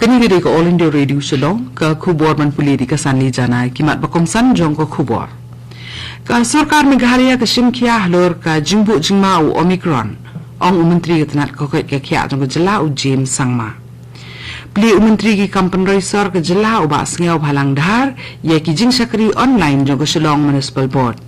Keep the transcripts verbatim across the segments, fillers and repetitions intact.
Kane ka dei ka All India Radio Shillong, ka khubor ban pule da ka Sanli Jana, ki mat ba kongsan jong ka khubor. Ka sorkar Meghalaya ka shim khia halor ka jingbuh jingma u Omicron, ong u Myntri ka tnat ka koit ka khiah jong ka jylla u James Sangma. Plie u Myntri ki kam pynroi sor ka jylla u Bah Sniawbhalang Dhar ïa ki jingshakri online jong ka Shillong Municipal Board.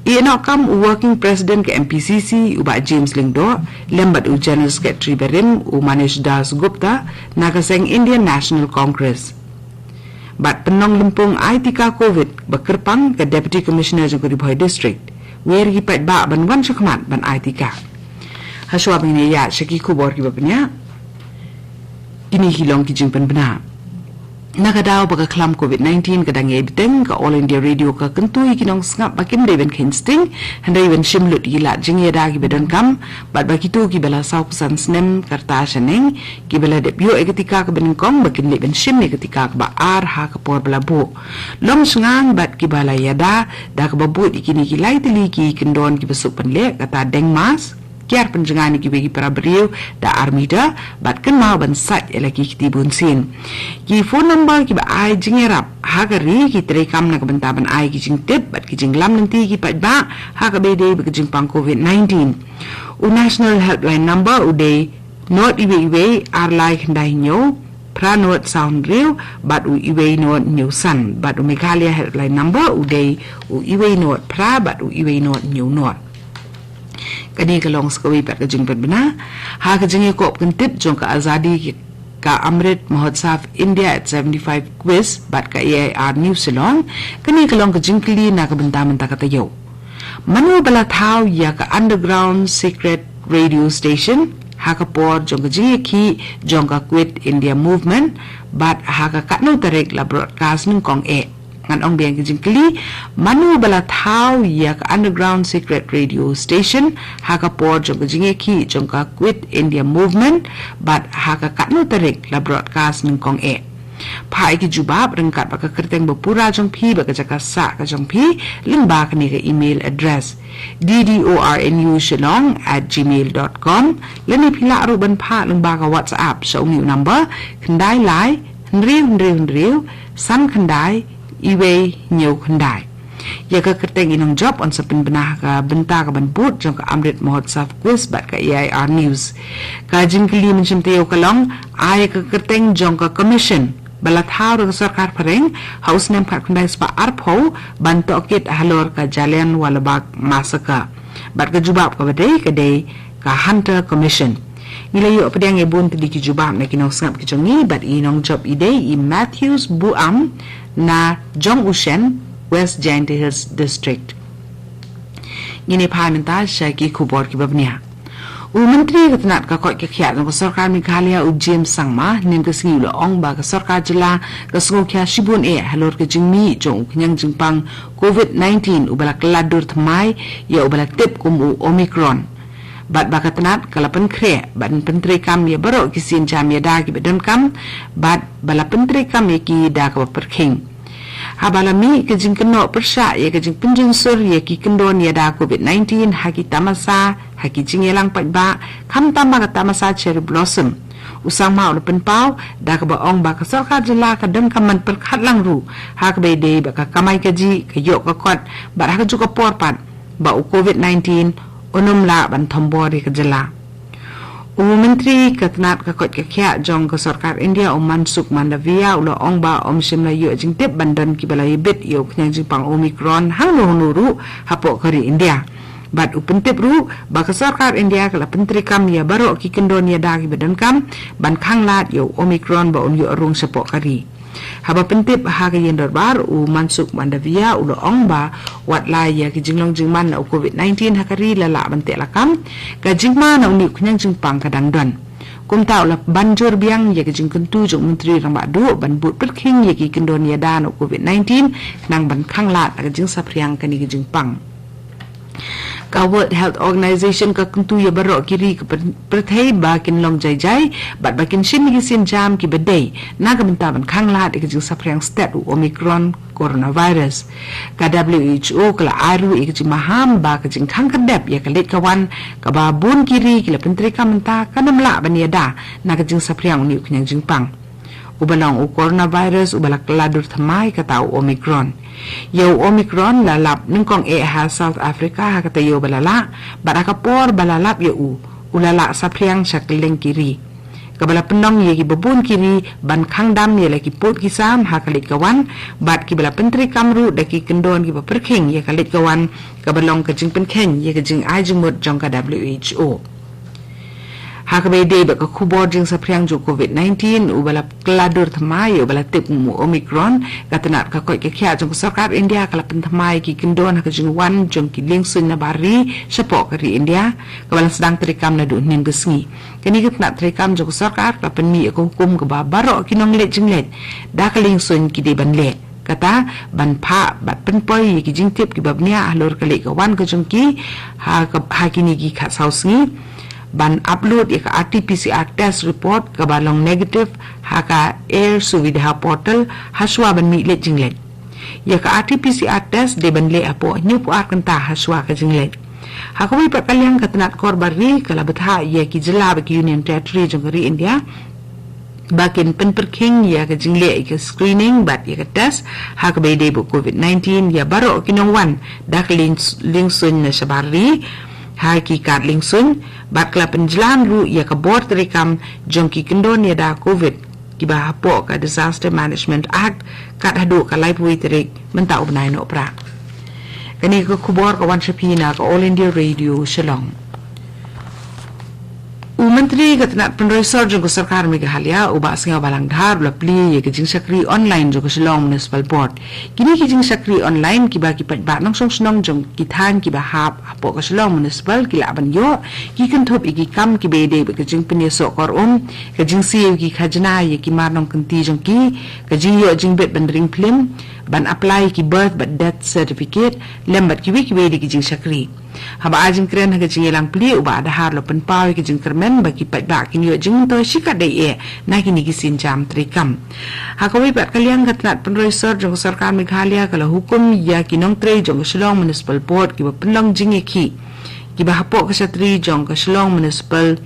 Ïehnoh kam u Working President ka M P C C u Bah James Lyngdoh lem bad u General Secretary barim u Manish Das Gupta na ka seng Indian National Congress. Bad pynlong lympung ai tika covid ba kyrpang ka Deputy Commissioner jong ka Ri Bhoi District. Wer ki paidbah ban wan shakhmat ban ai tika. Hashwa ban ïa sha ki khubor kiba bniah. Kine ki long ki jingpynbna. Na ka daw ba ka khlam covid nineteen ka dang ïai bteng, ka All India Radio ka kyntu ïa ki nongsngap ba kim dei ban kheiñ sting, hynrei ban shim lut ïa ki lad jingïada kiba donkam, bad ba kito kiba la saw phew san snem ka rta shaneng kiba la dep ïoh ïa ka tika kaba nyngkong ba kin leit ban shim ïa ka tika kaba ar ha ka por ba la buh. Long shngaiñ bad kiba la ïada da kaba bud ïa kine ki lai tylli ki kyndon kiba suk pynleh, kata deng mask, kiar pynjngai na kiwei ki para briew da ar meter, bad kynmaw ban sait ïa la ki kti bunsien. Ki phone number kiba ai jingïarap ha ka ri ki treikam na ka bynta ban ai ki jingtip bad ki jinglam lynti ki paidbah ha kaba ïadei bad ka jingpang covid nineteen. U National Helpline Number u dei nod iwei iwei ar lai khyndai hynñiew phra nod saw hynriew bad u iwei nod hynñiew san, bad u Meghalaya Helpline Number u dei u iwei nod phra bad u iwei nod hynñiew nod. Kane ka long sa kawei pat ka jingpynbna ha ka jingïakop kyntip jong ka Azadi ka Amrit Mahotsav India at seventy-five quiz bad ka A I R News Shillong. Kane ka long ka jingkylli na ka bynta mynta ka taïew. Mano ba la thaw ïa ka underground secret radio station ha ka por jong ka jingïakhih jong ka Quit India Movement, bad ha ka katno tarik la broadcast nyngkong eh? Ngan ong biang ka jingkylli, mano ba la thaw ïa ka underground secret radio station ha ka por jong ka jingïakhih jong ka Quit India Movement, bad ha ka katno tarik la broadcast nyngkong eh? Phah ïa ki jubab ryngkat bad ka kyrteng ba pura jong phi bad ka jaka sah ka jong phi lyngba kane ka email address, D D O R N U Shillong at gmail dot com, lane phi lah ruh ban phah lyngba ka WhatsApp sha une u number khyndai lai hynriew hynriew hynriew san khyndai iwei hynñiew khyndai. Ïa ka kyrteng i nongjop yn sa pynbna ha ka bynta ka ban bud jong ka Amrit Mahotsav Quiz bad ka A I R News. Ka jingkylli mynshem taïew ka long, ai ïa ka kyrteng jong ka commission ba la thaw da ka sorkar phareng ha u snem khatkhyndai spah arphew ban tohkit halor ka Jallianwala Bagh Massacre. Bad ka jubab kaba dei ka dei ka Hunter Commission. Ngi la ïoh pdiang ïa bun tylli ki jubab na ki nongsngap ki jong ngi, bad i nongjop i dei i Matthews Buam na Jong u Shen, West Jaintia Hills District. Ngin ïa phai mynta sha ki khubor kiba bniah. U Myntri ka tnat ka koit ka khiah jong ka sorkar Meghalaya u James Sangma hynnin ka sngi u la ong ba ka sorkar jylla ka sngewkhia shibun eh halor ka jingmih jong u khñiang jingpang covid nineteen uba la kylla dur thymmai ïa uba la tip kum u Omicron. Bad ba ka tnat ka la pynkhreh ban pyntreikam ïa baroh ki sien jam ïada kiba donkam, bad ba la pyntreikam ïa ki da kaba pyrkhing. Haba la mih ka jingkynnoh pyrshah ïa ka jingpynjunsur ïa ki kyndon ïada covid nineteen ha ki tamasa, ha ki jingïalang paidbah, khamtam ha ka tamasa Cherry Blossom, u Sangma u la pynpaw da kaba ong ba ka sorkar jylla ka donkam ban pyrkhat lang ruh ha kaba ïadei bad ka kamai kajih, ka ïoh ka kot, bad ha kajuh ka por pat ba u covid nineteen un ym lah ban thombor ïa ka jylla. U Myntri ka tnat ka koit ka khiah jong ka sorkar India u Mansukh Mandaviya u la ong ba ym shym la ïoh jingtip ban don kiba la ïabit ïa u khñiang jingpang Omicron hangno hangno ruh hapoh ka ri India. Bad u pyntip ruh ba ka sorkar India ka la pyntreikam ïa baroh ki kyndon ïada kiba donkam ban khanglad ïa u Omicron ba un ïoh rung shapoh ka ri. Haba pyntip ha ka ïing dorbar, u Mansukh Mandaviya u la ong ba wat la ïa ki jinglong jingman na u covid nineteen ha ka ri la lah ban teh lakam, ka jingma na une u khñiang jingpang ka dang don. Kumta u la ban jur biang ïa ka jingkyntu jong u Myntri Rangbah Duh ban bud pyrkhing ïa ki kyndon ïada na u covid nineteen khnang ban khanglad na ka jingsaphriang kane ka jingpang. Ka World Health Organization ka kyntu ïa baroh ki ri ka pyrthei ba kin long jai jai bad ba kin shim ïa ki sienjam kiba dei na ka bynta ban khanglad ïa ka jingsaphriang stet u Omicron coronavirus. Ka W H O ka la ai ruh ïa ka jingmaham ba ka jingkhang khyrdep ïa ka leit ka wan kaba bun ki ri ki la pyntreikam mynta kan ym lah ban ïada na ka jingsaphriang une u khñiang jingpang uba long u coronavirus uba la kylla dur thymmai, kata u Omicron. Ïa u Omicron la lap nyngkong eh ha South Africa ha ka taïew ba la lah, bad ha ka por ba la lap ïa u, u la lah saphriang sha kylleng ki ri, kaba la pynlong ïa kiba bun ki ri ban khang dam ïa la ki pud ki sam ha ka leit ka wan, bad kiba la pyntreikam ruh da ki kyndon kiba pyrkhing ïa ka leit ka wan, kaba long ka jingpynkheiñ ïa ka jingai jingmut jong ka W H O. Ha kaba ïadei bad ka khubor jingsaphriang jong u Covid nineteen uba la kylla dur thymmai, uba la tip kum u Omicron, ka tnat ka koit ka khiah jong ka sorkar India ka la pynthymmai ki kyndon ha ka jingwan jong ki liengsuiñ nabar ri shapoh ka ri India, kaba la sdang treikam naduh hynnin ka sngi. Kane ka tnat treikam jong ka sorkar ka la pynmih ïa ka hukum kaba baroh ki nongleit jingleit da ka liengsuiñ ki dei ban leh, kata ban phah bad pynpoi ïa ki jingtip kiba bniah halor ka leit ka wan ka jong ki ha ka, ha kine ki khatsaw sngi, ban upload ïa ka R T P C R test report kaba long negative ha ka Air Suvidha portal hashwa ban mih leit jingleit. Ïa ka R T P C R test dei ban leh hapoh hynñiewphew ar kynta hashwa ka jingleit. Ha kawei pat ka liang, ka tnat kor bar ri ka la bthah ïa ki jylla bad ki Union Territory jong ka ri India ba kin pynpyrkhing ïa ka jingleh ïa ka screening bad ïa ka test ha kaba ïadei bad u Covid nineteen ïa baroh ki nongwan da ka lieng, liengsuiñ na shabar ri ha ki kad liengsuiñ, bad ka la pynjlan ruh ïa ka bor treikam jong ki kyndon ïada Covid kiba hapoh ka Disaster Management Act kat haduh ka laiphew tarik mynta u bnai Nohprah. Kane ka khubor ka wan sha phi na ka All India Radio Shillong. U Myntri ka tnat pynroi sor jong ka sorkar Meghalaya, u Bah Sniawbhalang Dhar, u la plie ïa ka jingshakri online jong ka Shillong Municipal Board. Kine ki jingshakri online kiba ki paidbah nongshong shnong jong ki thaiñ kiba hap hapoh ka Shillong Municipal ki lah ban ïoh, ki kynthup ïa ki kam kiba ïadei bad ka jingpynïasoh kor um, ka jingsiew ki khajna ïa ki mar nongkynti jong ki, ka jingïoh jingbit ban ring phlim, ban apply ki birth bad death certificate, lem bad kiwei kiwei de ki jingshakri. Haba ai jingkren ha ka jingïalang plie, u Bah Dhar u la pynpaw ïa ka jingkyrmen ba ki paidbah kin ïoh jingmyntoi shikatdei eh na kine ki sienjam treikam. Ha kawei pat ka liang, ka tnat pynroi sor jong ka sorkar Meghalaya ka la hukum ïa ki nongtrei jong ka Shillong Municipal Board kiba pynlong jingïakhih, kiba hapoh ka shatri jong ka Shillong Municipal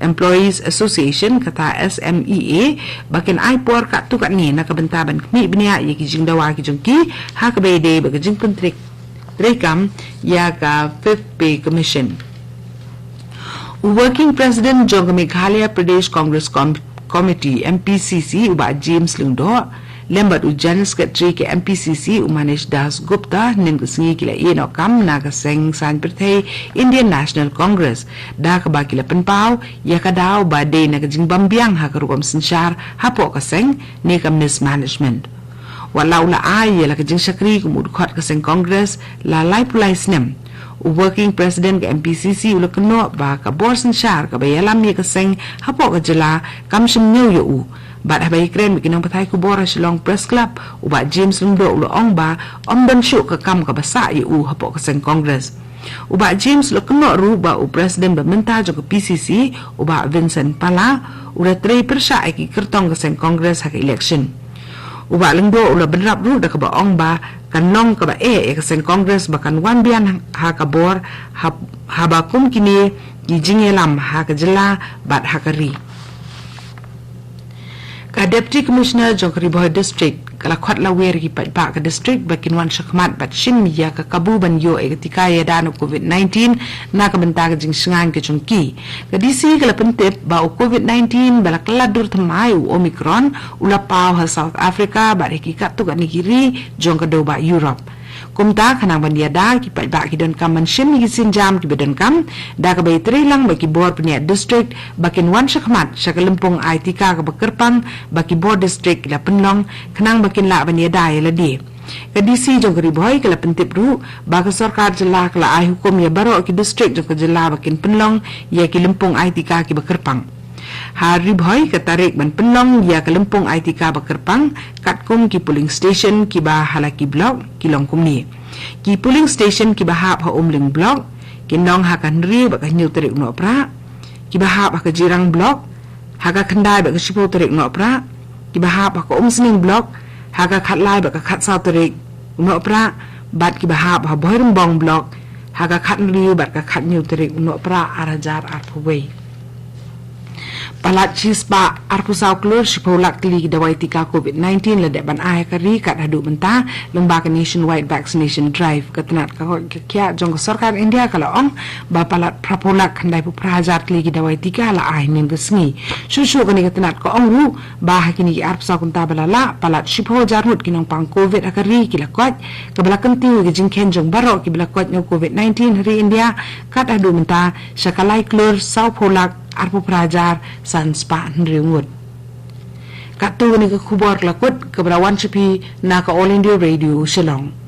Employees Association, kata S M E A, ba kin ai por katto katne na ka bynta ban khmih bniah ïa ki jingdawa ki jong ki ha kaba ïadei bad ka jingpyntrei, treikam ïa ka Fifth Pay Commission. U Working President jong ka Meghalaya Pradesh Congress Com-, Committee, M P C C, u Bah James Lyngdoh, lem bad u General Secretary ka M P C C, u Manish Das Gupta, hynnin ka sngi ki la ïeh noh kam na ka seng saiñ pyrthei Indian National Congress, da kaba ki la pynpaw ïa ka daw ba dei na ka jingbym biang ha ka rukom synshar hapoh ka seng ne ka mismanagement. Wat la u la ai ïa la ka jingshakri kum u dkhot ka seng Congress la laiphew lai snem, u Working President ka M P C C u la kynnoh ba ka bor synshar kaba ïalam ïa ka seng hapoh ka jylla kam shym ñiew ïa u. Bad haba ïakren bad ki nongpathai khubor ha Shillong Press Club, u Bah James Lyngdoh u la ong ba ym don shuh ka kam kaba sah ïa u hapoh ka seng Congress. U Bah James u la kynnoh ruh ba u President ba mynta jong ka P C C, u Bah Vincent Pala, u la trei pyrshah ïa ki kyrtong ka seng Congress ha ka election. U Bah Lyngdoh u la bynrap ruh da kaba ong ba kan long kaba eh ïa ka seng Congress ba kan wan biang ha ka bor, ha, haba kum kine ki jingïalam ha ka jylla bad ha ka ri. Ka Deputy Commissioner jong ka Ri Bhoi District ka la khot lawer ïa ki paidbah ka district ba kin wan shakhmat bad shim ïa ka kabu ban ïoh ïa ka tika ïada na u Covid nineteen na ka bynta ka jingshngaiñ ka jong ki. Ka D C ka la pyntip ba u Covid nineteen ba la kylla dur thymmai, u Omicron, u la paw ha South Africa bad ha ki katto katne ki ri jong ka dewbah Europe. Kumta, khnang ban ïada ki paidbah ki donkam ban shim ïa ki sienjam kiba donkam, da kaba ïatreilang bad ki bor pynïaid district ba kin wan shakhmat sha ka lympung ai tika kaba kyrpang ba ki bor district ki la pynlong, khnang ba kin lah ban ïada ïa lade. Ka D C jong ka Ri Bhoi ka la pyntip ruh ba ka sorkar jylla ka la ai hukum ïa baroh ki district jong ka jylla ba kin pynlong ïa ki lympung ai tika kiba kyrpang. Ha Ri Bhoi, ka tarik ban pynlong ïa ka lympung ai tika ba kyrpang katkum ki polling station kiba ha la ki block ki long kumne: ki polling station kiba hap ha Umling Block, Ki nong ha ka hynriew bad ka hynñiew tarik u Nohprah, kiba hap ha ka Jirang Block ha ka khyndai bad ka shiphew tarik u Nohprah, kiba hap ha ka Umsning Block ha ka khatlai bad ka khatsaw tarik u Nohprah, bad kiba hap ha Bhoirymbong Block ha ka khathynriew bad ka khathynñiew tarik u Nohprah ar hajar arphew wei. Palat shispah arphew saw klur shiphew lak tylli ki dawai tika covid nineteen la dep ban ai ha ka ri kat haduh mynta lyngba ka Nationwide Vaccination Drive. Ka tnat ka koit ka khiah jong ka sorkar India ka la ong ba palat phraphew lak khyndai phew phra hajar tylli ki dawai tika la ai mynne ka sngi. Shuh shuh kane ka tnat ka ong ruh ba ha kine ki arphew saw kynta ba la lah, palat shiphew hajar ngut ki nongpang covid ha ka ri ki la koit, kaba la kyntiew ïa ka jingkheiñ jong baroh kiba la koit na u covid nineteen ha ri India kat haduh mynta sha ka lai klur sawphew lak arphew phra hajar san spah hynriew ngut. Katto kane ka khubor ka la kut, kaba la wan sha phi na ka All India Radio Shillong.